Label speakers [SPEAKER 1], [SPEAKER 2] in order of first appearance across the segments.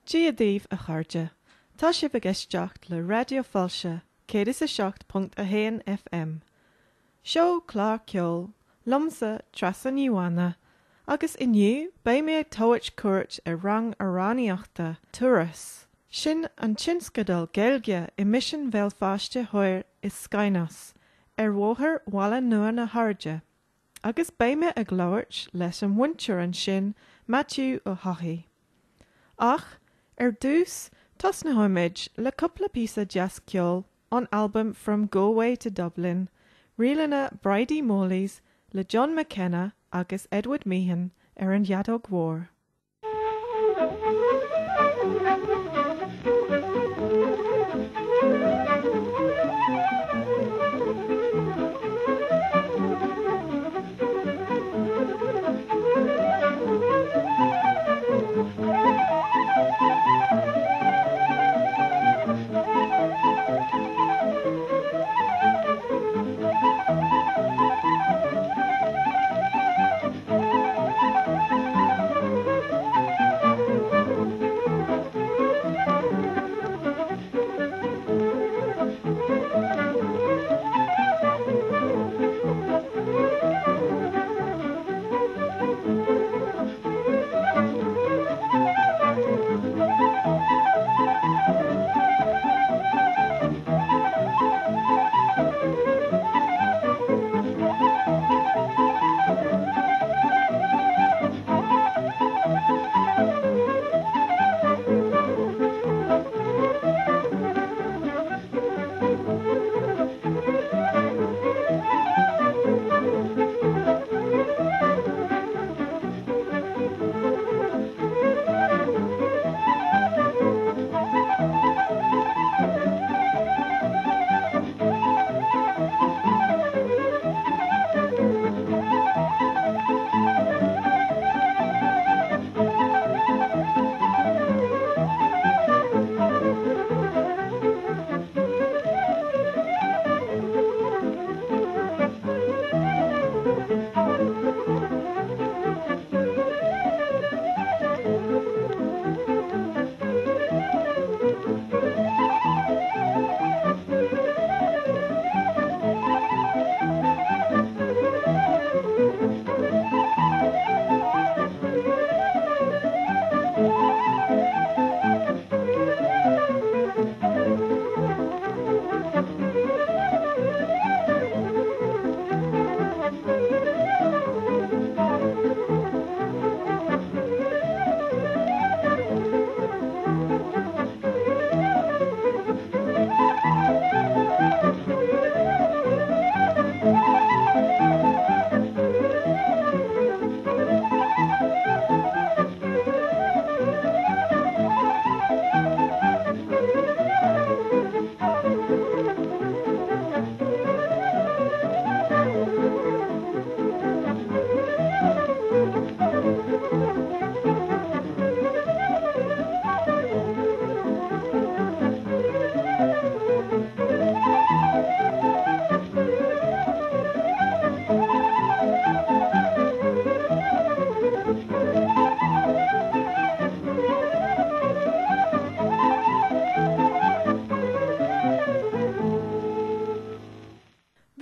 [SPEAKER 1] Dia daoibh a chairde, tá sibh ag éisteacht le Raidió Fáilte 107.1 FM. Seo clár ceoil liomsa Treasa Ní Mhathúna agus inniu beidh mé ag tabhairt cuairt ar rang amhránaíochta Turas. Sin an tionscadal Gaeilge i Misean Bhéal Feirste Thoir i Skainos ar Bhóthar Bhaile Nua na hAirde. Agus beidh mé ag labhairt leis an mhúinteoir ansin, Maitiú Ó hEochaidh. Ach, ar dtús, tosnóimid le cúpla píosa deas ceoil ón albam From Galway to Dublin, ríleanna Bridie Molly's le John McKenna agus Edward Meehan ar an fheadóg mhór.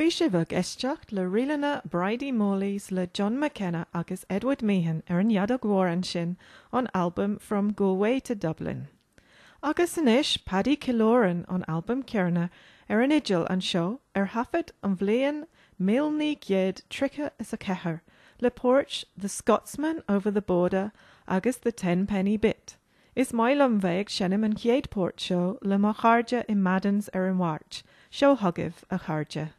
[SPEAKER 1] Bhí sibh ag éisteacht le ríleanna Bridie Molly's le John McKenna agus Edward Meehan ar an fheadóg mhór ansin ón albam From Galway to Dublin. Agus anois Paddy Killoran ón albam céanna ar an fhidil anseo ar thaifead an bhliain 1934 le poirt The Scotsman Over the Border agus The Tenpenny Bit. Is maith liom bheith ag seinm an chéad port seo le mo chairde i Madden's ar an Mháirt. Seo chugaibh, a chairde.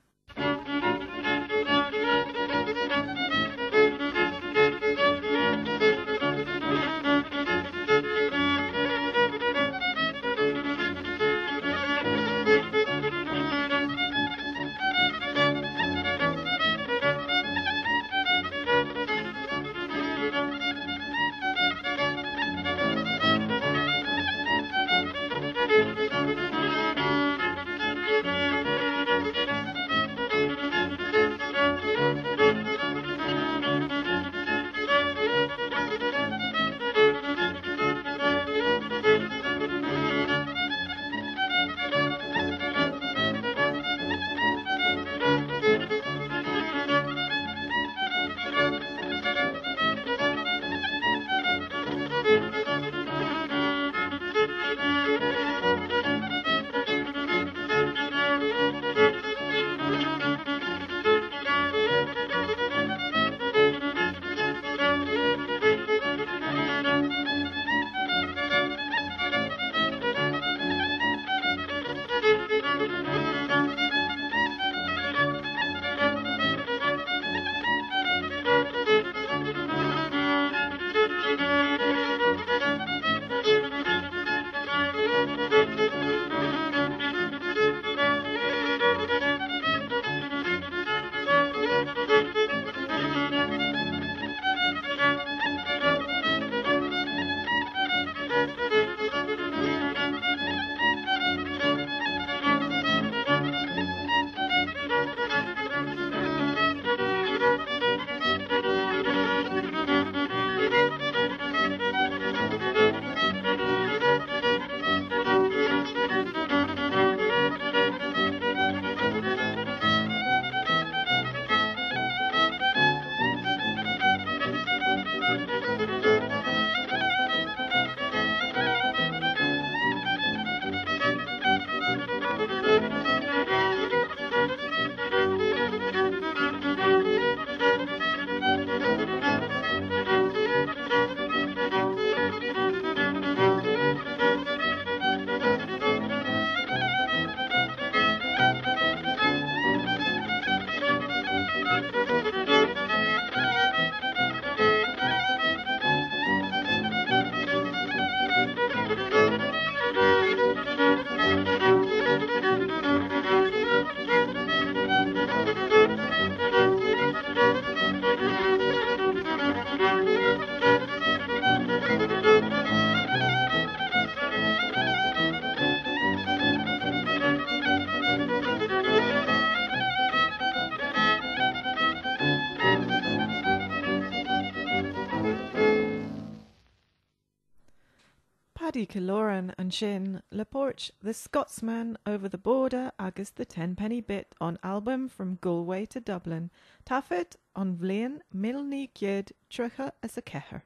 [SPEAKER 1] Paddy Killoran ansin le poirt The Scotsman Over the Border agus The Tenpenny Bit ón albam From Galway to Dublin, taifead ón bhliain 1934.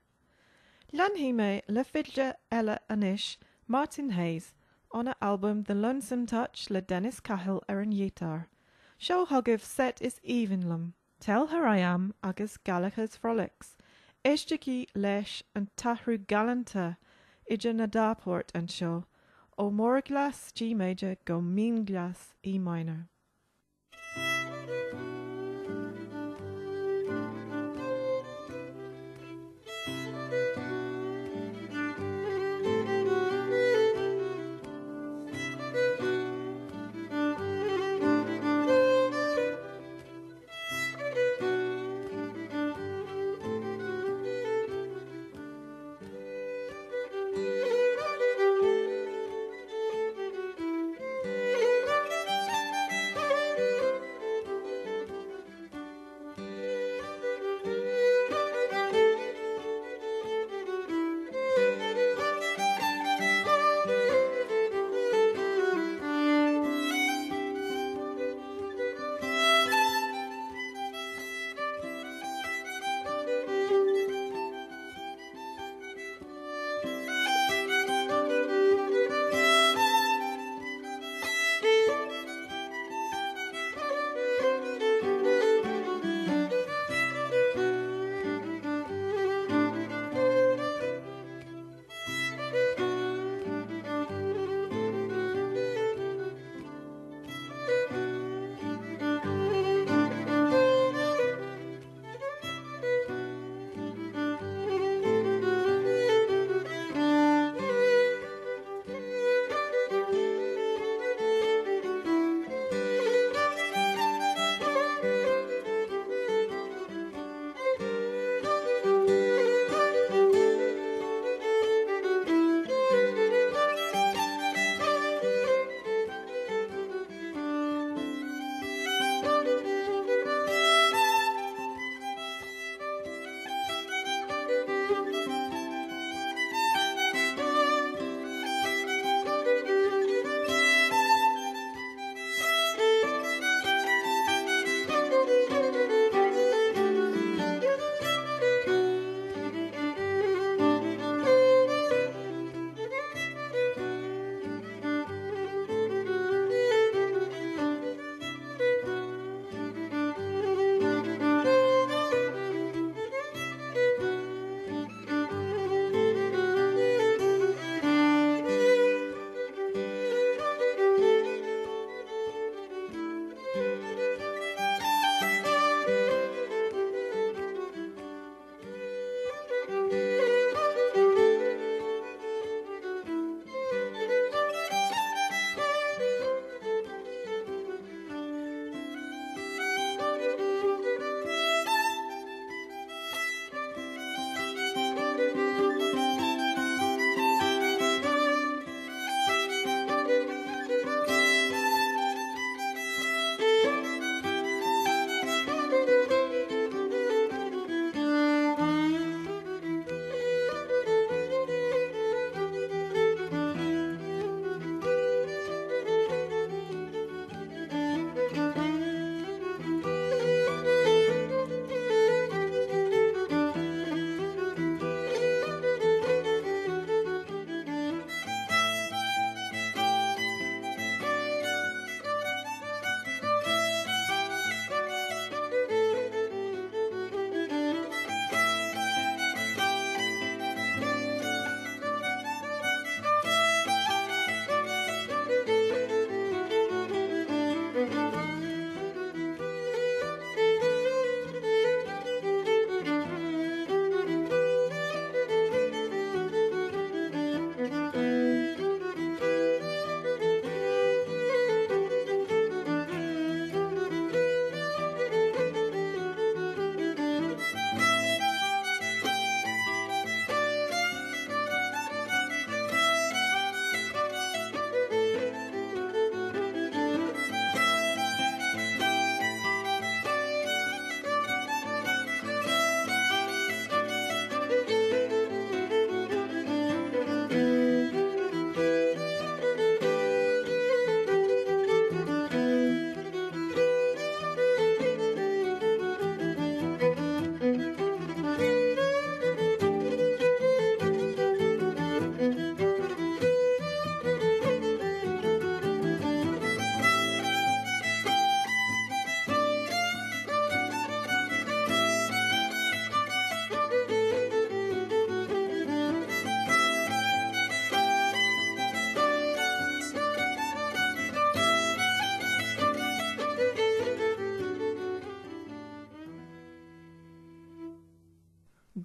[SPEAKER 1] Leanfaidh mé le fidléir eile anois, Martin Hayes, óna albam The Lonesome Touch le Dennis Cahill ar an ghiotár. Seo chugaibh seit is aoibhinn liom. Tell Her I Am agus Gallagher's Frolics. Éistigí leis an t-athrú galánta idir na dá port anseo, ó mórghlas G Major go mínghlas E minor.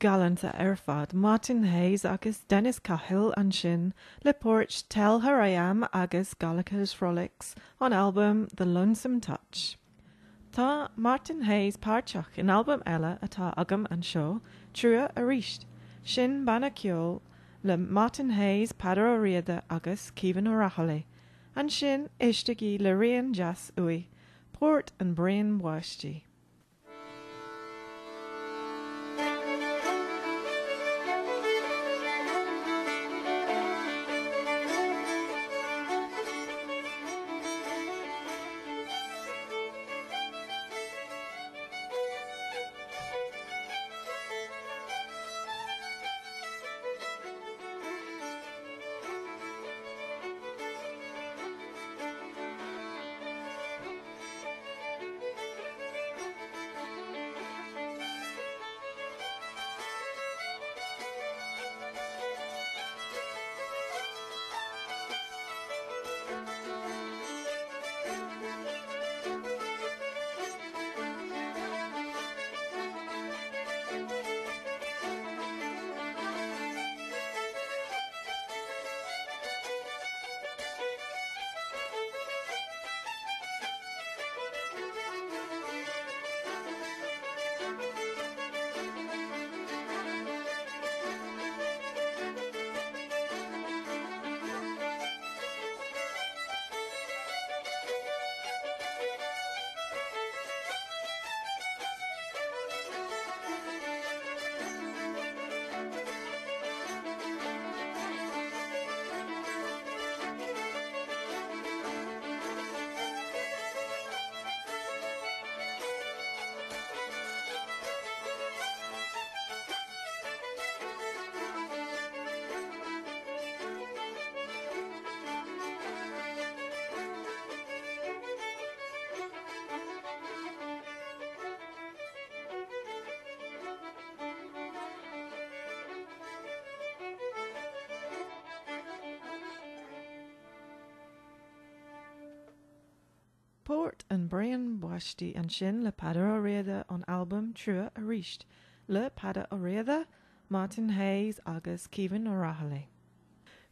[SPEAKER 1] Galánta ar fad, Martin Hayes agus Dennis Cahill ansin le poirt Tell Her I Am agus Gallagher's Frolics ón albam The Lonesome Touch. Tá Martin Hayes páirteach in albam eile atá agam anseo, Trua Arís. Sin banna ceoil le Martin Hayes, Peadar Ó Riada agus Caoimhín Ó Raghallaigh. Ansin éistigí le rian deas uaidh, port An Braon Báistí. Port An Braon Báistí ansin le Peadar Ó Riada ón albam Trua Arís le Peadar Ó Riada, Martin Hayes agus Caoimhín Ó Raghallaigh.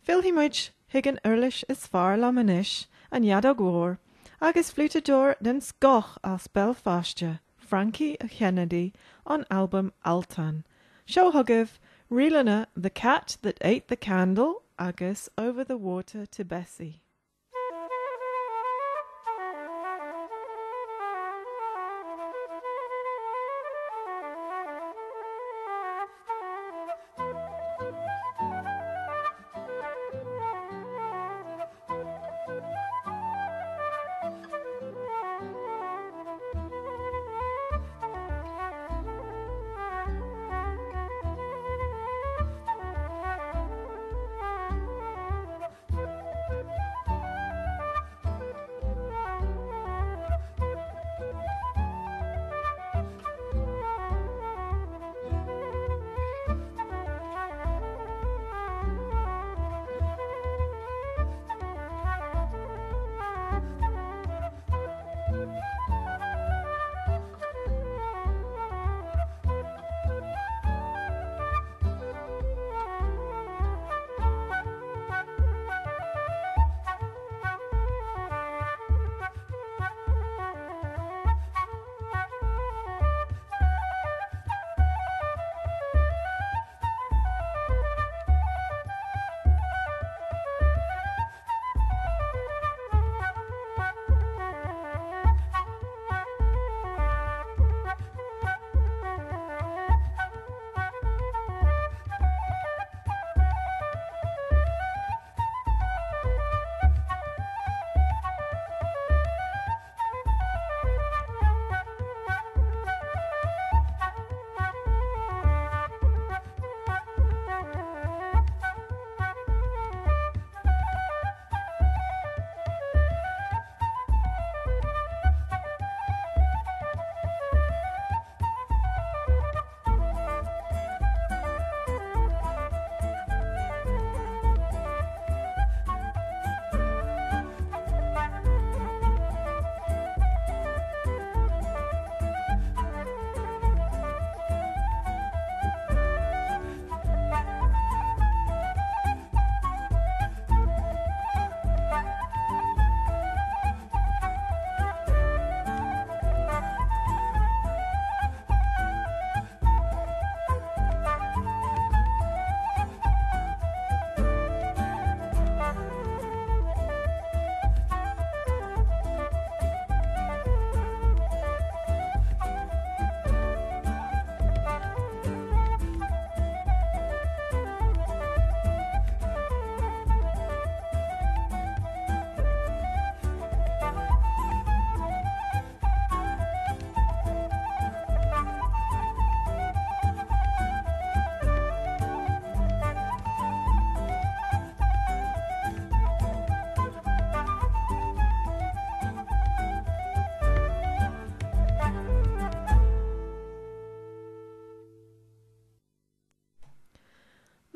[SPEAKER 1] Fillfidh muid chuig an uirlis is fearr liom anois, an fheadóg mhór, agus fliútadóir den scoth as Béal Feirste, Frankie Kennedy, ón albam Altan. Seo chugaibh ríleanna The Cat That Ate the Candle agus Over the Water to Bessie.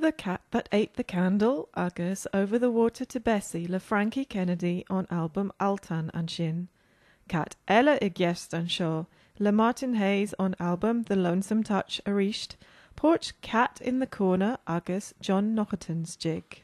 [SPEAKER 1] The Cat That Ate The Candle agus Over The Water To Bessie le Frankie Kennedy ón albam Altan ansin. Cat eile i gceist anseo le Martin Hayes ón albam The Lonesome Touch arís, port Cat In The Corner agus John Naughton's Jig.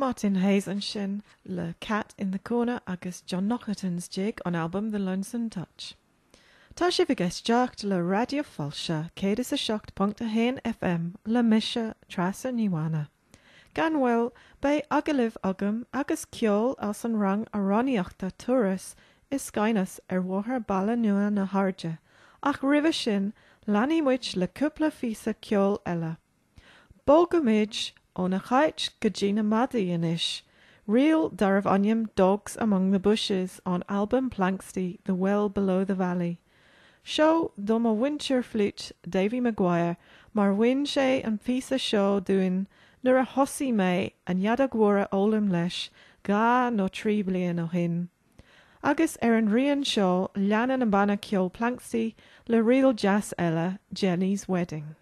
[SPEAKER 1] Martin Hayes ansin le Cat in the Corner agus John Naughton's Jig ón albam The Lonesome Touch. Tá sibh ag éisteacht le Raidió Fáilte 107.1 FM le mise, Treasa Ní Mhaine. Gan mhoill, beidh agallamh agam agus ceol as an rang amhránaíochta Turas i Skainos ar Bhóthar Bhaile Nua na hAirde, ach roimhe sin, leanfaidh muid le cúpla phíosa ceoil eile. Bogfaimid ó na cait go dtí na madaí anois, ríl darbh ainm Dogs Among the Bushes ón albam Planxty The Well Below the Valley. Seo do mo mhúinteoir fliúit Davy Maguire mar mhúin sé an píosa seo dúinn nuair a thosaigh mé an fheadóg mhór a fhoghlaim leis 2 nó 3 bliain ó shin. Agus ar an rian seo leanann an banna ceoil Planxty le ríl deas eile, Jenny's Wedding.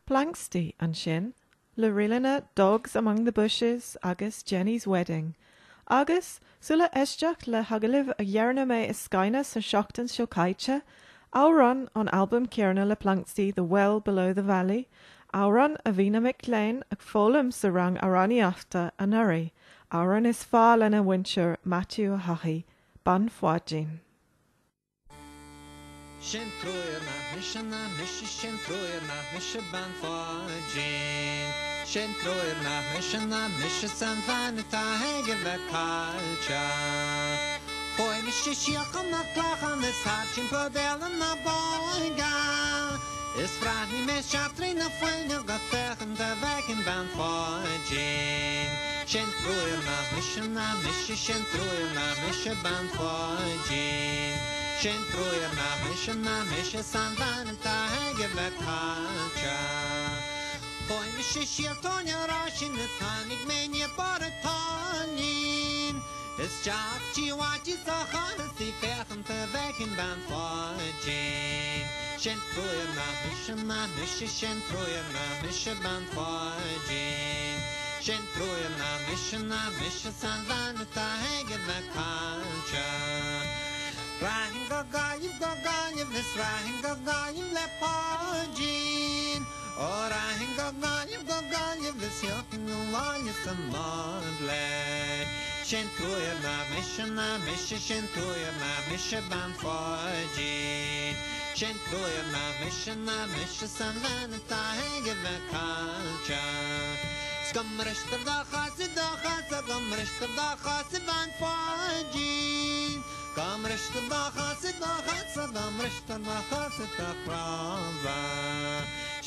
[SPEAKER 1] Planxty ansin le ríleanna Dogs Among the Bushes agus Jenny's Wedding. Agus, sula éisteacht le hagallamh a dhearna mé i Skainos sa seachtain seo caite, amhrán ón albam céanna le Planxty The Well Below the Valley, amhrán a bhí na mic léinn ag foghlaim sa rang amhránaíochta anuraidh, amhrán is fearr lena mhuintir Maitiú Ó hEochaidh, Bean Pháidín.
[SPEAKER 2] Sin triúr nach mise nach mise sin triúr nach mise bean Pháidín. Sin triúr nach mise nach mise 's an bhean atá aige bheith caillte. Chuaigh mise siar chun na gclochán is thart timpeall béal na bóinne. Is bhreathnaigh mé isteach trí na fuinneoga féachaint an bhfeicfinn bean Pháidín. Sin triúr nach mise nach mise sin triúr nach mise bean Pháidín. Sin triúr nach mise nach mise 's an bhean atá aige bheith caillte. Chuaigh mise siar tóin an Ráisín is tháinig mé aniar Barr an Táinlín. Isteach tí Mhaidí sa Chanasaí féachaint an bhfeicfinn bean Pháidín. Sin triúr nach mise nach mise sin triúr nach mise bean Pháidín. Sin triúr nach mise nach mise 's an bhean atá aige bheith caillte. Rachainn go Gaillimh go Gaillimh is rachainn go Gaillimh le Páidín. Ó rachainn go Gaillimh go Gaillimh is thiocfainn abhaile sa mbád leis. Sin triúr nach mise nach mise sin triúr nach mise bean Pháidín. Sin triúr nach mise nach mise 's an bhean atá aige bheith caillte. 'S go mbristear do chos i do chos go mbristear do chos a bhean Pháidín. Go mbristear do chos i do chos go mbristear do chos i do chnámha.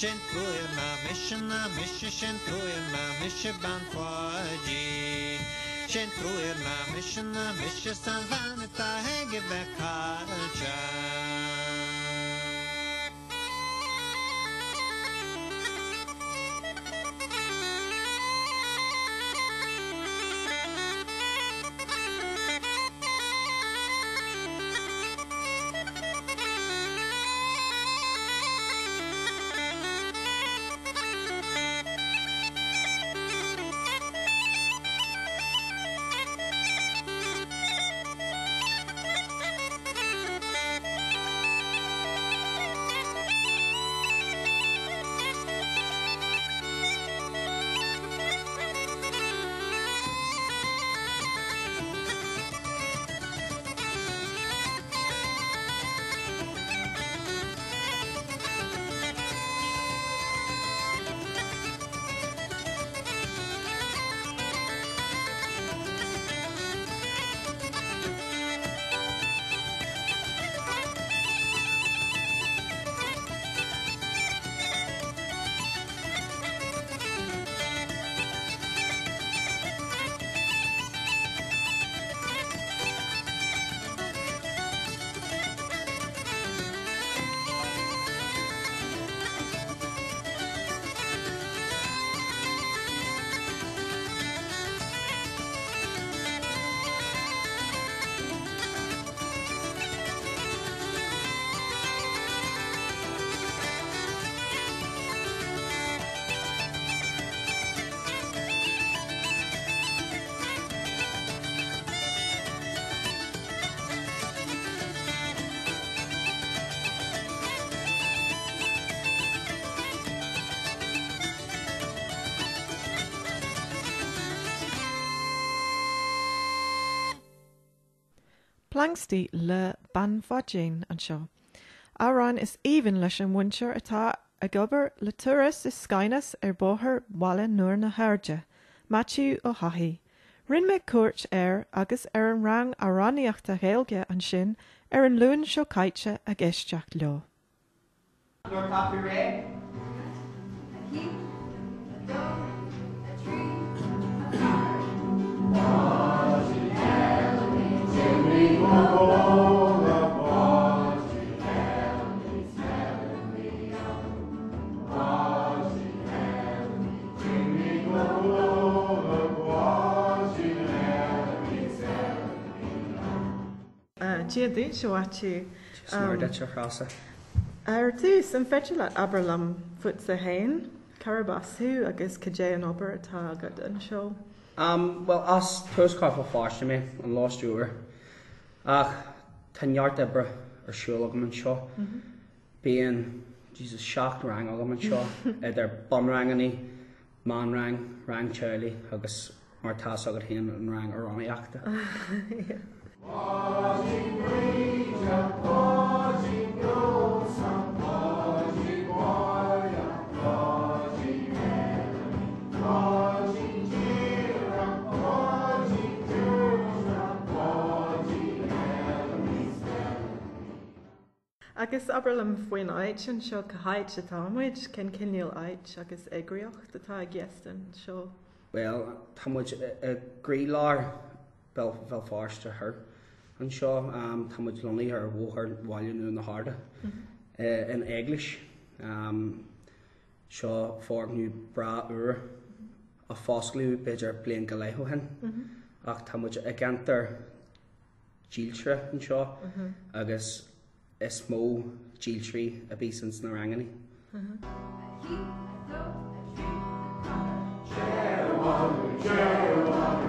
[SPEAKER 2] Sin triúr nach mise nach mise sin triúr nach mise bean Pháidín. Sin triúr nach mise nach mise 's an bhean atá aige bheith caillte.
[SPEAKER 1] Planxty le Bean Pháidín anseo. Amhrán is aoibhinn leis an mhuintir atá ag obair le Turas is Skainos ar Bhóthar Bhaile Nua na hAirde, Maitiú Ó hAthaigh. Rinne mé cuairt air agus ar an rang amhránaíochta Gaeilge ansin ar an Luan seo caite ag éisteacht leo.
[SPEAKER 3] Nuair atá tú réidh.
[SPEAKER 4] 1, 2, 3, 4.
[SPEAKER 5] Páidín Fheilmí Jimí Ó Páidín Fheilmí Fheilmí Ó Páidín Fheilmí Jimí Ó Páidín Fheilmí Fheilmí Ó.
[SPEAKER 1] Dia duit, a Mhaitiú.
[SPEAKER 6] Dia is Muire duit, a Threasa.
[SPEAKER 1] Ar dtús, an féidir leat abair liom fútsa féin, cárb as thú agus cad é an obair atá agat anseo?
[SPEAKER 6] Bhuel, as Tuaisceart Bhéal Feirste mé, an Lóiste Úr. Ach tá neart oibre ar siúl agam anseo. Bíonn, Jesus, 7 rang agam anseo, idir bunrangannaí, meánrang, rang teaghlaigh agus mar atá fhios agat féin, an rang amhránaíochta.
[SPEAKER 5] Páidín Bríde, Páidín Breosla, Páidín Mháire, Páidín Fheilmí, Páidín Díreach, Páidín Dúsra, Páidín Fheilmí Fheilmí.
[SPEAKER 1] Agus abair liom faoin áit anseo, cá háit atá muid, cén cineál áit agus eagraíocht atá i gceist anseo?
[SPEAKER 6] Bhuel, tá muid i gcroílár Bhéal Feirste Thoir anseo. Tá muid lonnaithe ar Bhóthar Bhaile Nua na hArda in Eaglais. Seo foirgneamh breá úr a fosclaíodh b'fhéidir bliain go leith ó shin ach tá muid i gceantar dílseoirí anseo agus is mó dílseoirí a bhíos ins na rangannaí.
[SPEAKER 4] 1, 2, 3, 4.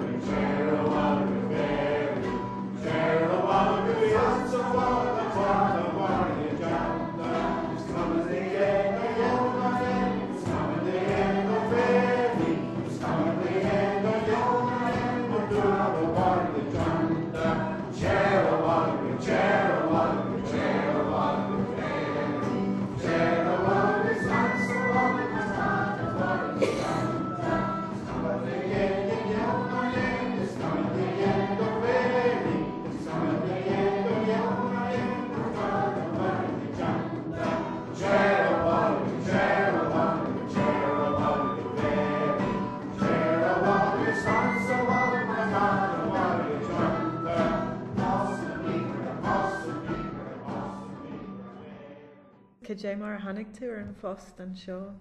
[SPEAKER 1] Cad é mar a tháinig tú ar an phost anseo?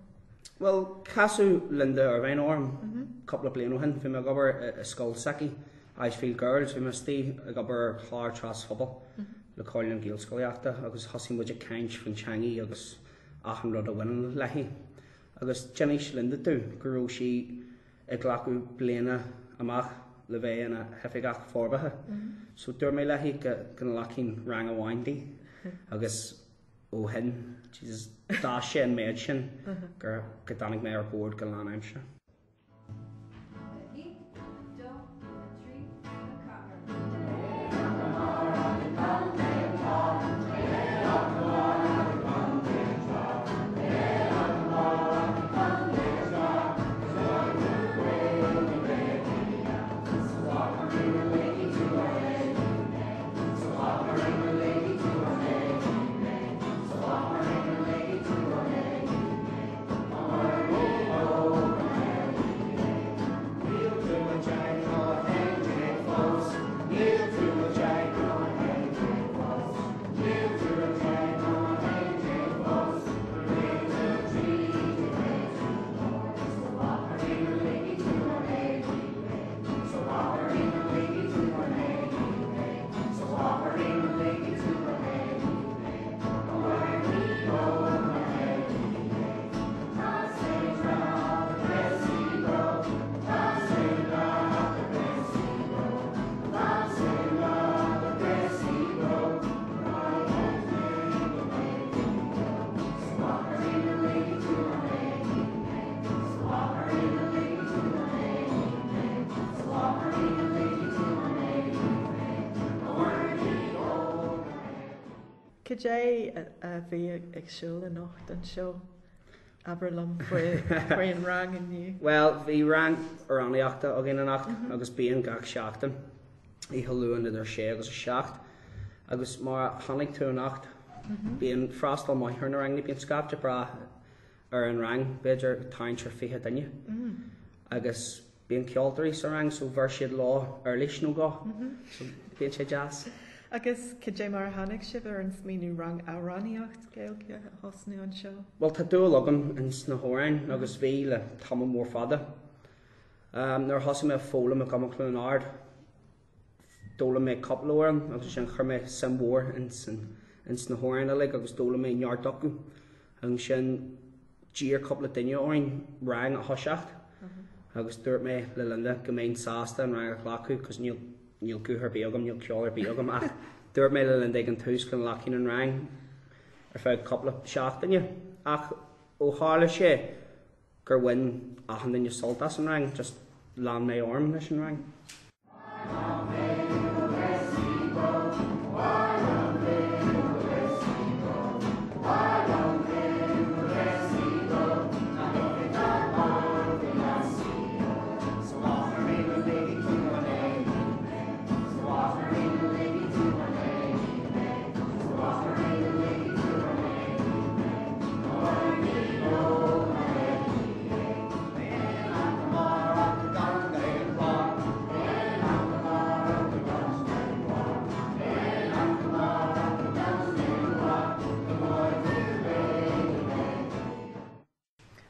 [SPEAKER 6] Bhuel, casadh Linda Irvine orm cúpla bliain ó shin. Bhí mé ag obair i scoil s'aici, Ashfield Girls. Bhí mé istigh ag obair ar chlár trasphobail le Comhairle na Gaelscolaíochta agus thosaigh muid ag caint faoin teangaidh agus achan rud a bhaineann léi. Agus d'inis Linda domh go raibh sí ag glacadh bliana amach le bheith ina hoifigeach forbartha. So dúirt mé léi go nglacfainn rang amháin di agus ó shin, Jesus, d'fhás sé an méid sin gur go dtáinig mé ar bord go lánaimseartha.
[SPEAKER 4] 1, 2, 3, 4.
[SPEAKER 1] Cad é a bhí ag siúl anocht anseo? Abair liom faoi an rang inniu.
[SPEAKER 6] Bhuel, bhí rang amhránaíochta againn anocht agus bíonn gach seachtain, oíche Luain idir 6 agus 7. Agus mar a chonaic tú anocht, bíonn freastal maith ar na ranganna, bíonn scaifte breá ar an rang, b'fhéidir tarraingt ar 20 duine. Agus Bíonn ceoltóirí sa rang so bheir siad leo uirlis nó dhó so bíonn sé deas.
[SPEAKER 1] Agus cad é mar a tháinig sibh ar an smaoineamh rang amhránaíocht Gaeilge a thosnú anseo?
[SPEAKER 6] Bhuel tá dúil agam ins na hamhráin agus bhí le tamall mór fada. Nuair a thosaigh mé ag foghlaim i gCumann Chluain Ard d'fhoghlaim mé cúpla amhrán agus ansin chuir mé suim mhór ins ins na hamhráin uilig agus d'fhoghlaim mé neart acu. Ansin d'iarr cúpla duine orainn rang a thoiseacht agus dúirt mé le Linda go mbeinn sásta an rang a ghlacadh cos níl níl guth ar bith agam, níl ceol ar bith agam ach dúirt mé le Linda ag an tús go nglacfainn an rang ar feadh cúpla seachtaine ach ó tharla sé gur bhain achan duine sult as an rang, just lean mé orm leis an rang.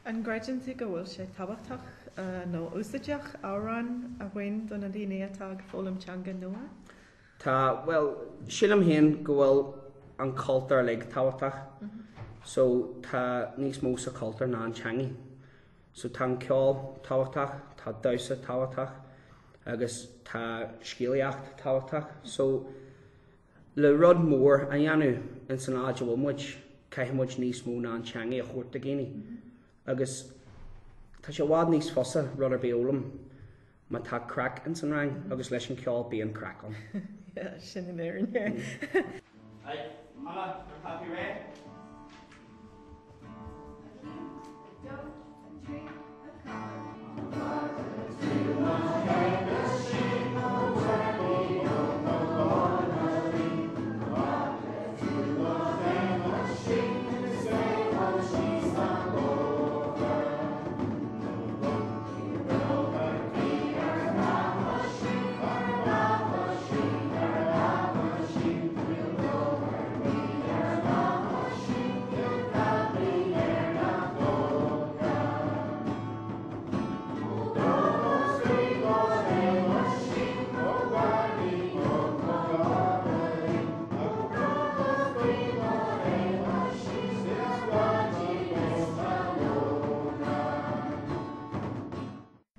[SPEAKER 1] An gcreideann tú go bhfuil sé tábhachtach nó úsáideach amhráin a mhúineadh do na daoine atá ag foghlaim teanga nua?
[SPEAKER 6] Tá, bhuel, sílim féin go bhfuil an cultúr uilig tábhachtach. So tá níos mó sa chultúr ná an teangaidh. So tá an ceol tábhachtach, tá damhsa tábhachtach agus tá scéalaíocht tábhachtach. So le rud mór a dhéanamh ins an áit a bhfuil muid, caithfidh muid níos mó ná an teangaidh a thabhairt do dhaoine. Agus tá sé i bhfad níos fusa rud ar bith a fhoghlaim má tá craic ins an rang agus leis an cheol bíonn craic ann.
[SPEAKER 1] Yeah, sin an fhírinne.
[SPEAKER 3] Right, Anna, ar tá tú réidh?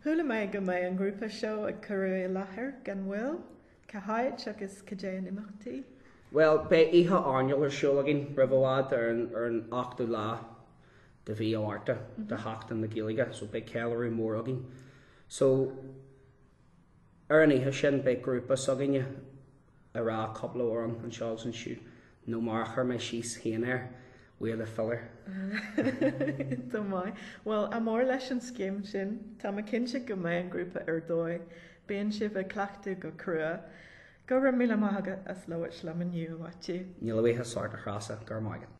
[SPEAKER 1] Chuala mé go mbeidh an grúpa seo ag cuireadh i láthair gan mhoill. Cá háit agus cad é na himeachtaí?
[SPEAKER 6] Bhuel, beidh oíche airneáil ar siúl againn roimh i bhfad ar an ar an 8ú lá de mhí an Mhárta do Sheachtain na Gaeilge, so beidh ceiliúradh mór againn. So, ar an oíche sin beidh grúpa s'againne ag rá cúpla amhrán anseo agus ansiúd, nó mar a chuir mé síos féin air, We are the filler.
[SPEAKER 1] Go maith. Bhuel, ádh mór leis an scéim sin. Tá mé cinnte go mbeidh an grúpa ar dóigh. Bíonn sibh ag cleachtadh go crua. Go raibh míle maith agat as labhairt liom inniu, a Mhaitiú.
[SPEAKER 6] Níl a bhuíochas ort, a Threasa. Go raibh maith agat.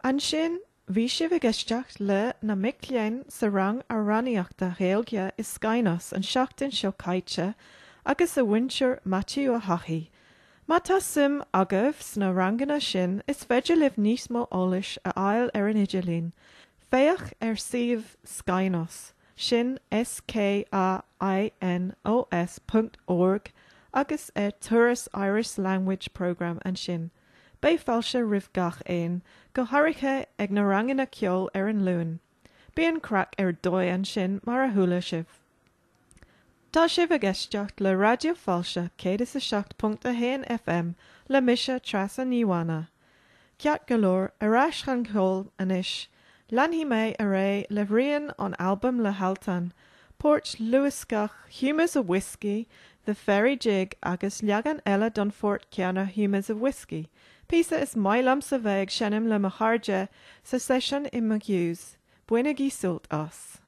[SPEAKER 1] Ansin, bhí sibh ag éisteacht le na mic léinn sa rang amhránaíochta Gaeilge i Skainos an seachtain seo caite agus a mhúinteoir Maitiú Ó hEochaidh. Má tá suim agaibh sna ranganna sin is féidir libh níos mó eolais a fháil ar an idirlíon. Féach ar suíomh Skainos, sin S K A I N O S ponc org. agus ar Turas Irish Language Programme ansin. Beidh fáilte roimh gach aon, go háirithe ag na ranganna ceoil ar an Luan. Bíonn craic ar dóigh ansin mar a chuala sibh. Tá sibh ag éisteacht le Raidió Fáilte 107.1 FM le mise Treasa Ní Mhaine. Ceart go leor, ar ais chun ceoil anois. Leanfaidh mé ar aghaidh le rian ón albam le hAltan, port luascach Humours of Whiskey, The Fairy Jig agus leagan eile don phort céanna Humours of Whiskey, píosa is maith liomsa bheith ag seinm le mo chairde sa seisiún i McHugh's. Bainigí sult as.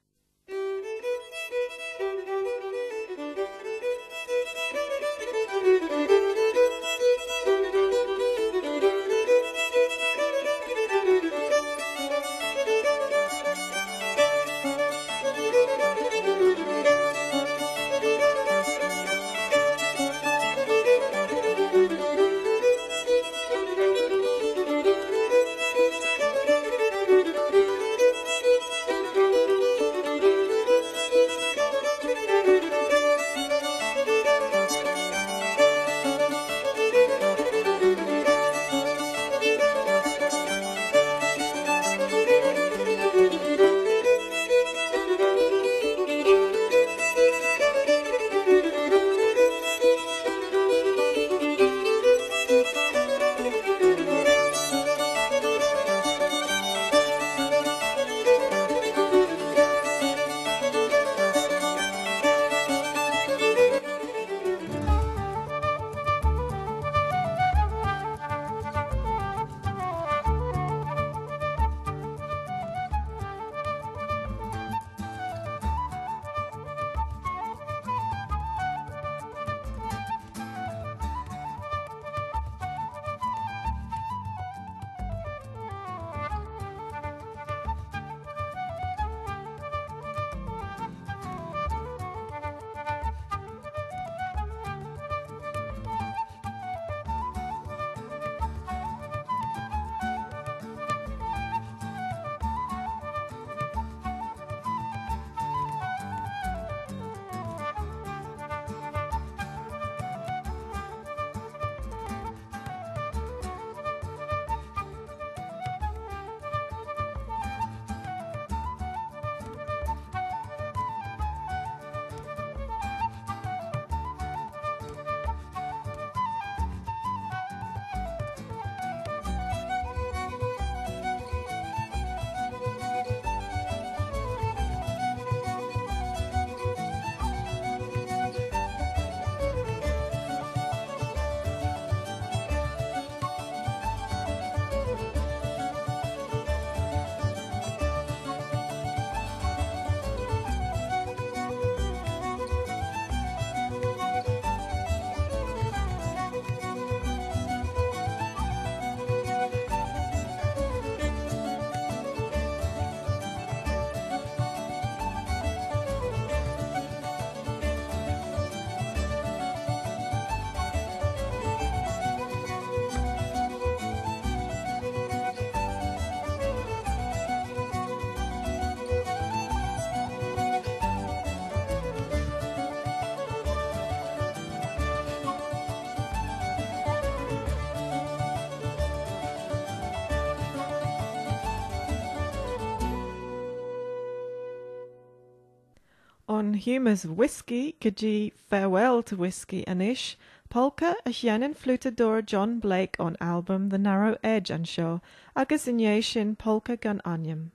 [SPEAKER 1] Ón Humours of Whiskey go dtí Farewell to Whiskey anois, polca a sheinneann fliútadóir John Blake ón albam The Narrow Edge anseo agus i ndiaidh sin polca gan ainm.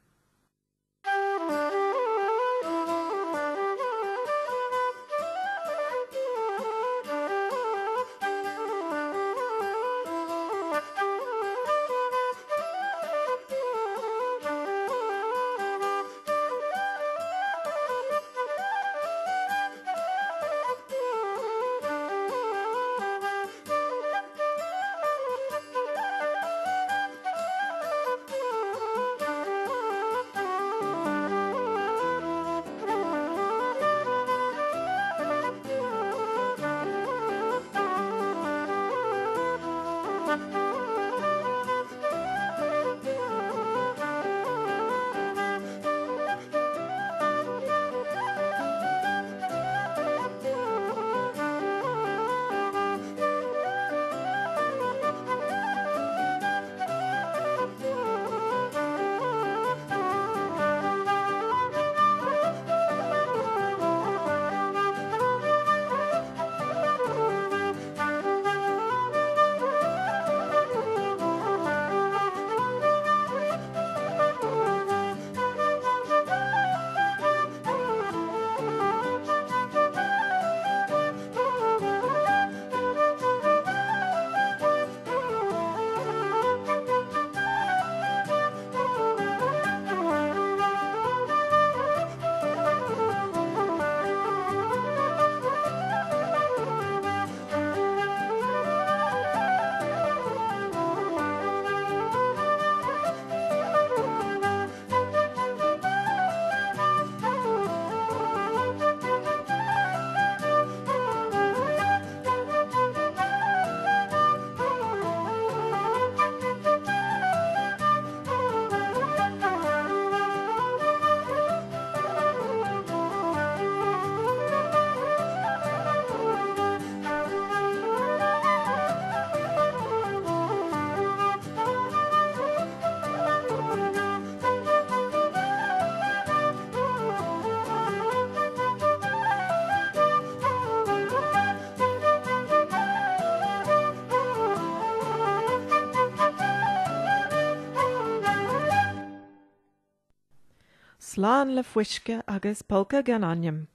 [SPEAKER 1] Slán le Fuisce agus Polca gan Ainm.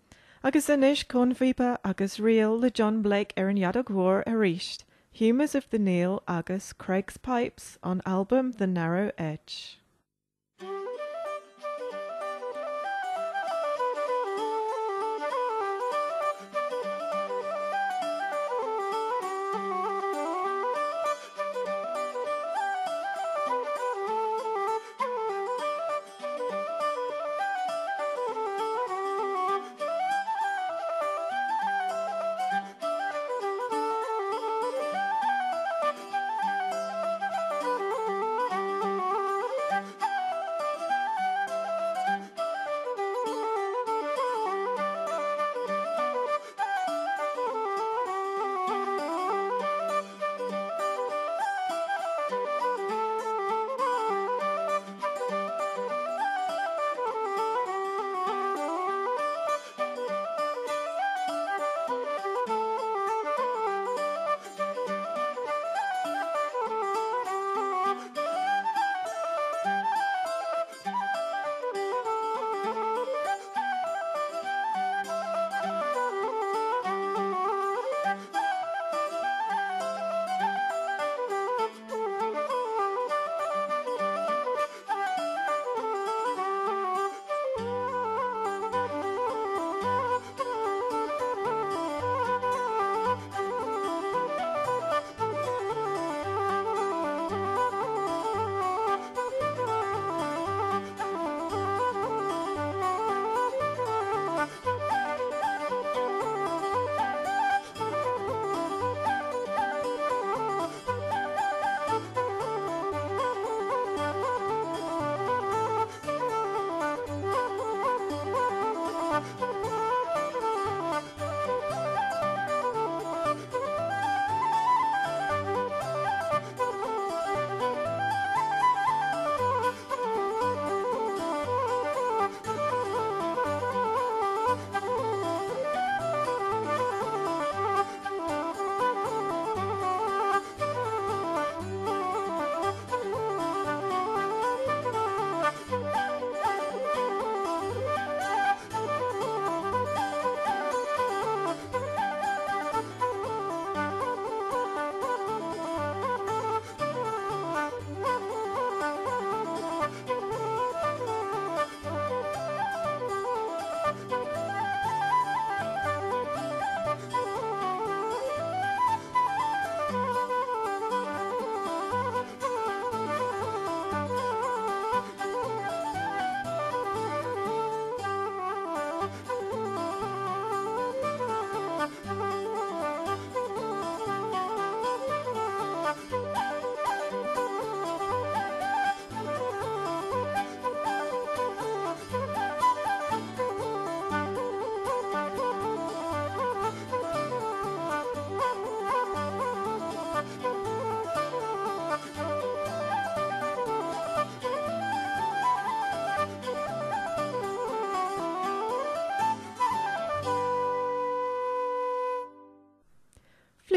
[SPEAKER 1] Agus anois cornphíopa agus ríl le John Blake ar an fheadóg mhór arís, Humours of the Neill agus Craig's Pipes ón albam The Narrow Edge.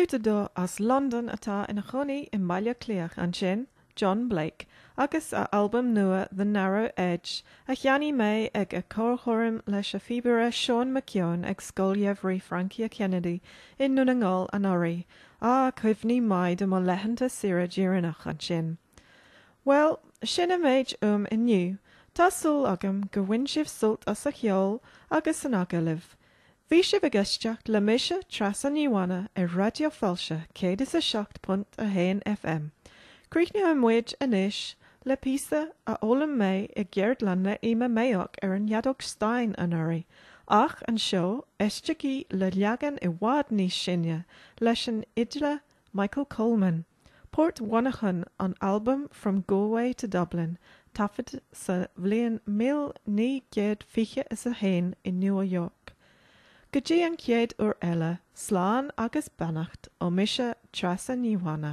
[SPEAKER 1] Fliúiteadóir as Londain atá ina chónaí i mBaile Átha Cliath ansin, John Blake, agus a albam nua The Narrow Edge, a cheannaigh mé ag a cheolchoirm leis an phíobaire Seán McKeown ag Scoil Gheimhridh Frankie Kennedy i nDún na nGall anuraidh. Ah, cuimhní maith de mo laethanta saoire dheireanach ansin. Bhuel, sin an méid uaim inniu. Tá súil agam gur bhain sibh sult as an cheol agus an agallamh. Bhí sibh ag éisteacht le mise, Treasa Ní Mhana, ar Raidió Fáilte 107.1 FM. Críochnóidh muid anois le píosa a d'fhoghlaim mé i gceardlann le Emer Mayock ar an fheadóg stáin anuraidh, ach anseo, éistigí le leagan i bhfad níos sine leis an fhidle Michael Coleman. Port Mhuineacháin ón albam From Galway to Dublin, taifeadta sa bhliain 1921 i Nua York. Go dtí an chéad uair eile, slán agus beannacht ó mise Treasa Ní Mhana.